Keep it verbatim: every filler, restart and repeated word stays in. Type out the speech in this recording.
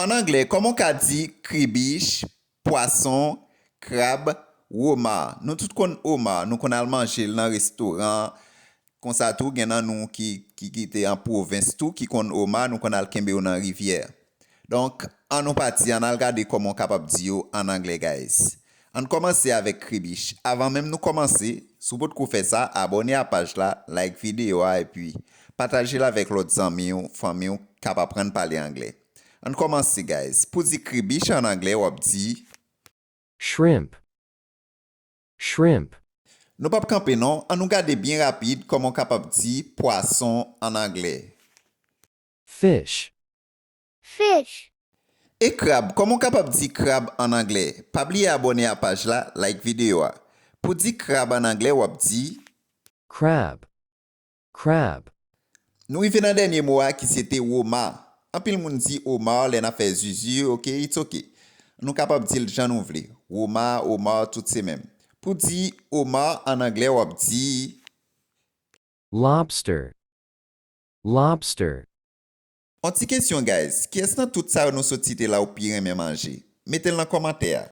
An anglè, kòman w ka di kribich, pwason, krab, woma? Nou tout konn woma, nou konn al manje l nan restoran. Konsa tou, gen nan nou ki, ki, ki te an pwovens tou, ki konn woma, nou konn al kenbe yo nan rivyè. Donk, ann nou pati, ann al gade kòman w kapab di yo an anglè, guys. Ann kòmanse avèk kribich. Avan menm nou kòmanse, si w potko fè sa, abòne a paj la, like videyo a, epi pataje l avèk lòt zanmi w, fanmi w k ap aprann pale anglè. Ann kòmanse, guys. Pou di kribich an anglè, w ap di shrimp, shrimp, Nou p ap kanpe non, ann nou gade byen rapid kòman w kapab di pwason an anglè. Fish, fish, E krab, kòman w kapab di krab an anglè? Pa bliye abòne a paj la, like videyo a. Pou di krab an anglè, w ap di crab, crab, Nou rive nan dènye mo a ki se te woma. Anpil moun di omar lè n ap fè zuzu, ok, it's ok. Nou kapab di l jan nou vle. Woma, omar, tout se menm. Pou di omar an anglè, w ap di lobster, lobster, On ti kesyon, guys. Kiyès nan tout sa yo nou sot site la ou pi renmen manje? Mete l nan kòmantè a.